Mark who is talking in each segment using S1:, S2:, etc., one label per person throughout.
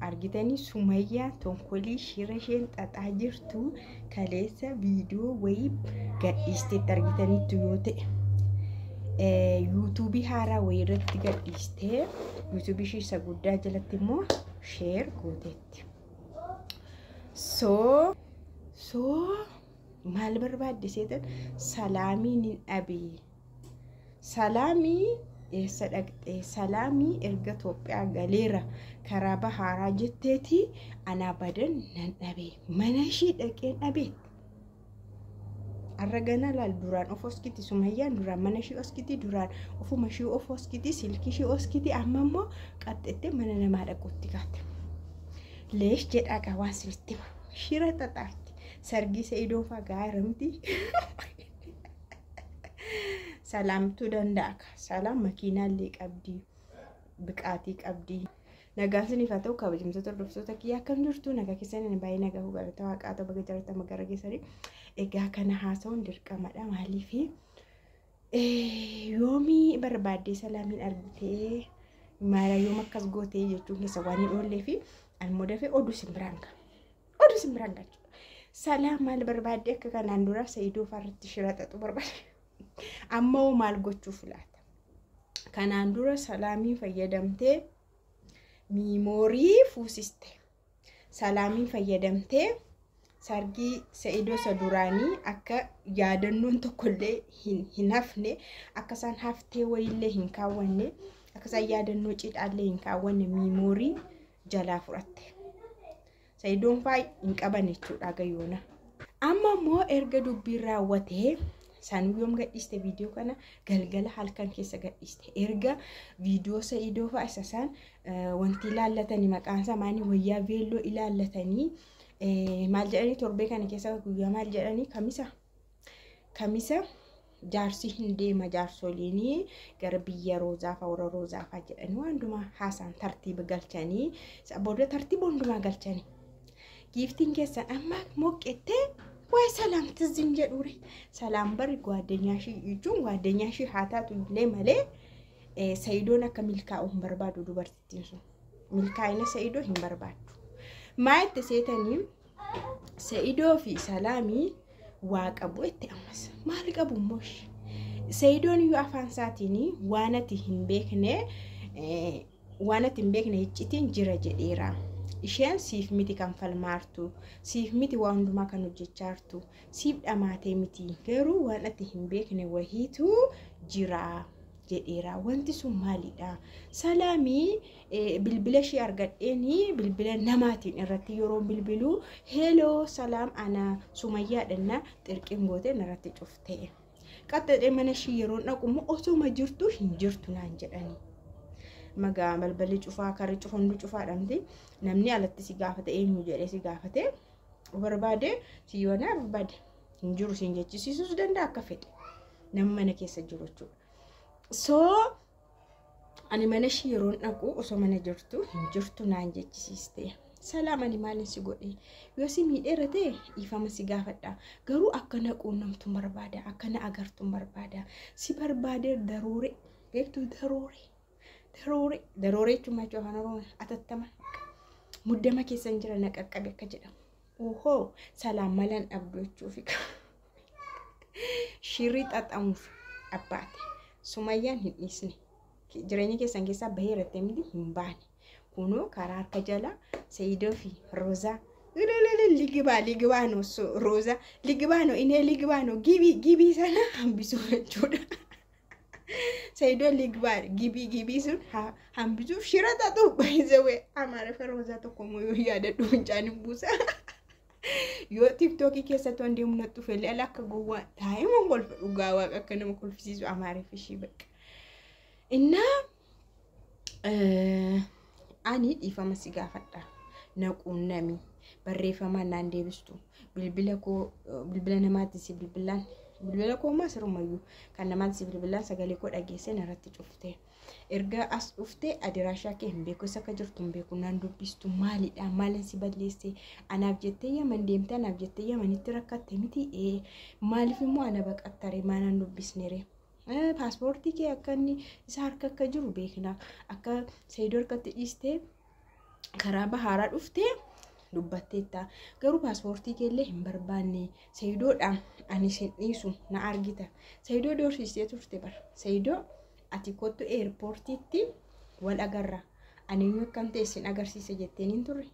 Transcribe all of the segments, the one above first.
S1: Argitanii, Sumayyaa tonkolii shira isheen xaxaa jirtu kaleessa viidiyoo wayii gadhiisteetti argitaniittu yoo ta'e. Yuutuubii haaraa wayii irratti gadhiistee, yuutuubii ishee isa guddaa jalatti immoo share gooteetti. So maal barbaadde seetan? Salaamiin hin dhabee. Salaamii eessa dhaqxee? Salaamii erga Itoophiyaa galeera karaa bahaaraa jetteeti, anaa badan nan dhabee, mana ishii dhaqeen dhabeetti. Har'a gana laal, duraan of oskiti Sumayyaan, duraan mana ishii oskiti, duraan ofuma ishii of oskiti, silkii ishii oskiti, amma immoo qaxxettee mana namaa dhaquutti kaate. Leesh jedhaa qaa waan sinitti hima. Shira xaxaarti. Sargii Sa'idoo fa'aa gaara miti. Salaamtuu danda'a. Salaam makiinaallee qabdi. Biqaatii qabdi. Nagaan siniif haa ta'u, kabajamtoota hordoftoota kiyya, akkam jirtu? Nagaa keessanii? Baay'ee nagaa galata waaqaa ta'u, baga jiraatan gara keessanii. Egaa kana haasa'uun dirqamadha, maaliifi yoomii barbaaddee Salaamiin argitee maala, yoom akkas gootee jechuun keessa waan hin oollee fi animmoo dafee oduu isin biraan ga'a. Oduu isin biraan ga'a jechuudha. Salaam maal barbaaddee akka kanaan dura Sa'idoo fa'aarratti shira xaxu barbaade? Amma hoo maal gochuuf laata? Kanaan dura Salaamiin fayyadamtee miimoorii fuusiste. Salaamiin fayyadamtee sargii Sa'idoo isa duraanii akka yaadannoon tokkollee hin hafne, akka isaan haftee wayiillee hin kaawwanne, akka isaan yaadannoo cidhaallee hin kaawwanne miimoorii jalaa fudhatte. Sa'idoon fa'aa hin qaban jechuudha gayyoona. Amma immoo erga dubbiin raawwatee isaan yoom gadhiiste viidiyoo kana? Galgala halkan keessa gadhiiste. Erga viidiyoo Sa'idoo fa'aa isa isaan wanti ilaallatanii, maqaan isaa maanii, wayyaa veelloo ilaallatanii, maal jedhanii, torbee kana keessa guyyaa maal jedhanii, kamisa jaarsi hin deema, jaarsoliinii gara biyya Roozaa fa'a, warra Roozaa fa'a jedhanii waan hundumaa haasaan tartiiba galchanii, booda tartiiba hundumaa galchanii. Giiftiin keessan amma moqqettee waa'ee Salaam tizziin jedhure. Salaam bari ጓደኛ ishii jechuun ጓደኛ ishii haa taatu illee malee, Sa'idoon akka milkaa'u hin barbaadu dubartittiin sun. Milkaa'ina Sa'idoo hin barbaaddu. Maa itti seetanii, Sa'idoo fi Salaamii waa qabu itti ammas. Maal qabu immoo? Sa'idoon iyyuu afaan isaatiin waan ati hin beekne, waan ati hin beekne iccitiin jira jedheera. Isheen siif miti kan falmaartu, siif miti waan hundumaa kan hojjechaartu, siif dhamaatee miti, garuu waan ati hin beekne wahiitu jira jedheera. Wanti sun maalidha? Salaamii bilbila ishee argadheeni, bilbila namaatiin irratti yeroo bilbiluu, "Hello Salaam, ana Sumayyaadhanna," xirqiin gootee narratti cuftee. Qaxxadhee mana ishii yeroo dhaqu immoo osuma jirtu hin jirtu naan jedhani. Magaa balballi cufaa, karri cufa, hundi cufaadhamti. Namni alatti si gaafate, eenyu jedhee si gaafate, barbaade si yoonaa barbaade hin jiru siin jechisiisuus danda'a akka fedhe nama mana keessa jiru jechuudha. So ani mana ishii yeroon dhaqu osoo mana jirtu hin jirtu naan jechisiiste. Salaam, ani maalin si godhe? Yoo si miidheera ta'e dhiifama si gaafadha. Garuu akka na quunnamtu barbaada. Akka na agartu barbaada. Si barbaade daroore, beektu, daroore. Daroore daroore jechuun maal jechuudha afaan Oromoo? Atattama muddama keessan jira, na qaqqabe akka jedhamu. Ohoo, Salaam malan dhabdu jechuufi shirrii xaxamuuf abbaate. Sumayyaan hin dhiisne. Jireenya keessan keessaa bahee irratti miti hin baane. Kunoo karaa harka jalaa Sa'idoo fi Roozaa ligibaa ligibaa ነው, Roozaa ligibaa ነው, inee ligibaa ነው, gibii gibii sana hambisuu jechuudha. Sa'idoo ligibaa gibii gibii sun hambisuuf shira xaxuu baay'isawee Amaariffa Roozaa tokko immoo yoo yaadadhu fincaan hin buusa. Yoo Tiktookii keessatti waan deemu natti dhufe ala akka gowwaa taa'ee kolfa, dhugaa waaqa akka nama kolfisiisu Amaariffa ishii bakka. Innaa ani dhiifama si gaafadha. Na quunnami. Barreeffamaan naan deebistu. Bilbila koo, bilbila namaatti si bilbilaan, bilbila koo immoo sirumayyuu kan namaatti si bilbilaan sagalee koo dhageessee narratti cufte. Erga as dhuftee adiraashaa kee hin beeku, isa akka jirtu hin beeku, naan dubbistu, maalidha? Maalin si balleesse? Anaaf jettee Yaman deemtee, anaaf jettee Yamanitti rakkatte miti? Ee, maaliif immoo ana baqattare? Maanaan dubbisnere? Paaspoortii kee akka inni isa harka akka jiru beekna, akka Saayidoo harkatti dhiistee Karaa bahaaraa dhuftee dubbatteetta. Garuu paaspoortii keellee hin barbaanne. Sayidoodhaan ani sin dhiisu na argita. Sayidoo doorsistee turte bara. Sayidoo ati kottu eerpoortiitti wal agarra. Ani eenyu akkam ta'e sin agarsiisa jetteen hin turre.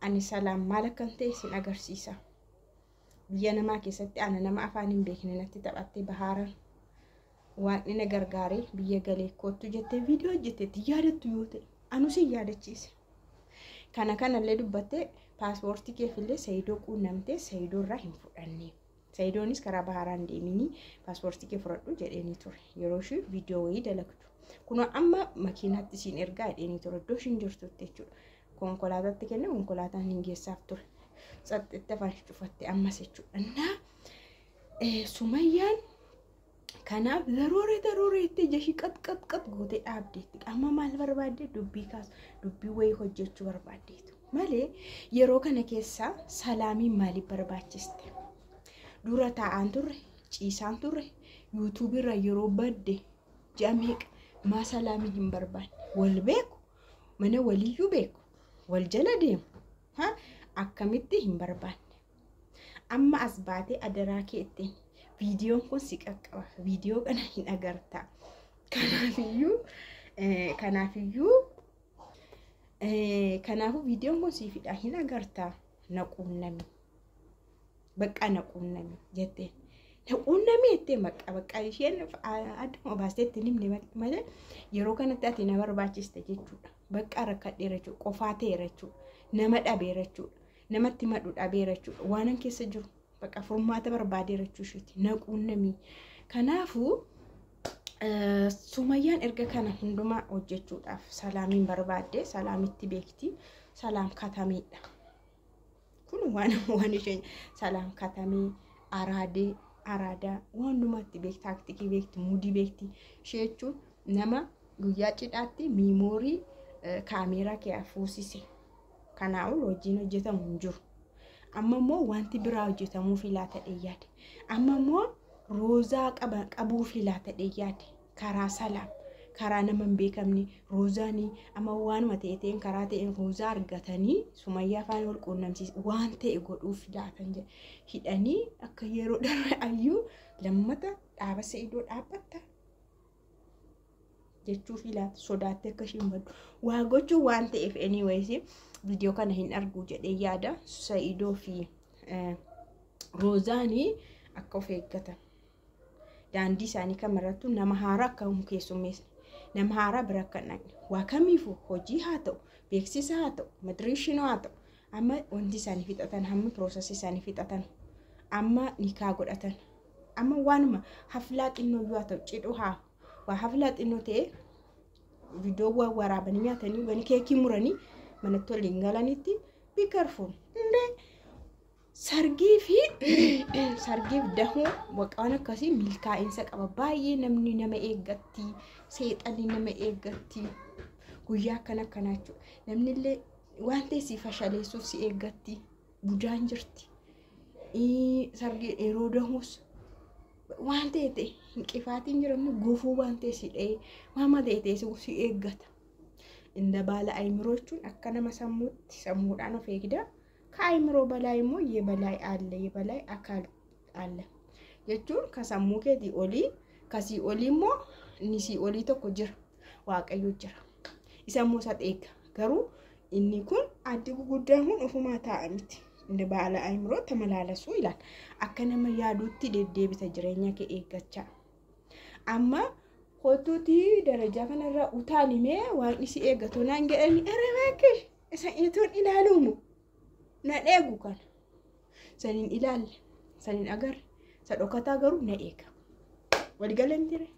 S1: Ani Salaam maal akkam ta'e sin agarsiisa. Biyya namaa keessatti ana nama afaan hin beekne natti taphattee bahaaraan. Waaqni na gargaaree biyya galee kottu jettee viidiyoo hojjetteetti yaadattu yoo ta'e anu sin yaadachiise. Kana kanallee dubbattee paaspoortii keefillee Sayidoo quunnamtee Sayidoo irraa hin fudhanne. Sayidoonis karaa baharaan deeminii paaspoortii kee fudhadhu jedheenii ture. Yeroo ishii viidiyoo wayii dalagdu. Kunoo amma makiinaatti siin ergaa jedheenii ture. Iddoo ishiin jirtutti jechuudha. Konkolaataatti kenne konkolaataan hin geessaaf ture. Tsaxxitti afaan ishee cufatte ammas jechuudha. Innaa Sumayyaan kanaaf darooree darooree itti ija ishii qat qat qat gootee dhaabdeetti. Amma maal barbaadde dubbii kaasu dubbii wayii hojjechuu barbaaddeetu. Malee yeroo kana keessa Salaamiin maaliif barbaachiste? Dura taa'aan turre, ciisaan turre, yuutuubiirra yeroo badde ji'a meeqa maa Salaamii hin barbaanne? Wal beeku, mana waliyyuu beeku, wal jala deemu. Akkamitti hin barbaanne? Amma as baatee adaraa kee ittiin viidiyoon kun si qaqqaba. Viidiyoo kana hin agarta. Kanaafiyyuu kanaafuu viidiyoon kun siifidha hin agarta. Na quunnami. Baqqaa na quunnami jetteen. Na quunnami jettee maqaa baqqaa isheen adduma baastee itti himne malee yeroo kanatti ati na barbaachiste jechuudha. Baqqaa rakkadheera jechuudha. Qofaa ta'eera jechuudha. Nama dhabeera jechuudha. Namatti madhu dhabeera jechuudha. Waanan keessa jiru bakka furmaata barbaadeera jechuu isheeti. Na quunnami. Kanaafuu Sumayyaan erga kana hundumaa hojjechuudhaaf Salaamiin barbaadde Salaamitti beekti. Salaam katameedha. Kun waan isheen Salaam katamee araadee araadaa waan hundumaatti beekti taaktikii beekti muudii beekti. Ishee jechuun nama guyyaa cidhaatti miimoorii kaameeraa kee fuusise. Kanaafuu hojiin hojjetamu hin jiru. Amma immoo wanti biraa hojjetamuu filaa ta'ee yaade. Amma immoo Roozaa qabuu filaa ta'ee yaade. Karaa Salaam, karaa nama hin beekamne Roozaanii amma waanuma ta'e ta'een karaa ta'een Roozaa argatanii Sumayyaa faana wal quunnamsiis waan ta'e godhuu filaatan jedhe. Hidhanii akka yeroo darbe ayyuu lammata dhaaba Sa'idoo dhaabbatta jechuu filaata sodaattee akka isheen baddu. Waa gochuu waan ta'eef anyways viidiyoo kana hin argu jedhee yaada. Sa'idoo fi Roozaanii akka of eeggatan. Daandii isaanii kamirrattuu nama haaraa akka hin keessummeessine. Nama haaraa bira akka hin dhaqne. Waa kamiifuu hojii haa ta'u, beeksisa haa ta'u, madireeshinoo haa ta'u. Amma wanti isaanii fixatan, hamma piroosesii isaanii fixatan, amma nikaa godhatan. Amma waanuma haflaa xinnoo yoo haa ta'u, cidhu haa waa haflaa xinnoo ta'e viidiyoo waan waraabanii nyaatanii wani keekii muranii manatti waliin galanitti be careful. Indee sargii fi sargiif dahuu waan akkasii milkaa'insa qaba. Baay'ee namni nama eeggatti, seexanni nama eeggatti. Guyyaa akkana akkanaa jechuudha. Namni illee waan ta'e si fashaleessuuf si eeggatti. Budaan jirti. Sargii yeroo dahuus waan ta'e ta'e hin qifaatiin jiramne gufuu waan ta'e si dha'ee waan ta'e ta'e si eeggata. Inda baala ayimiroo jechuun akka nama sammuutti sammuudhaan of eegda. Ka ayimiroo balaa immoo yebalaa አለ የበላይ አካል አለ jechuun ka sammuu keetii olii kasii olii immoo inni sii olii tokko jira. Waaqayyo jira. Isa immoo isa eega. Garuu inni kun addi guguddaan kun ofumaa taa'a miti. Inni baala ayimiroo tamalaalasuu ilaala. Akka nama yaaduutti deddeebisa jireenya kee eeggachaa. Amma kottuutii darajaa kanarraa utaalimee waaqni si eeggatu naan jedhanii ere beekish isa ituun ilaaluumu na eegu kana. Saniin ilaalle, saniin agarre, isa dhokataa garuu na eega. Waligalee miti ree?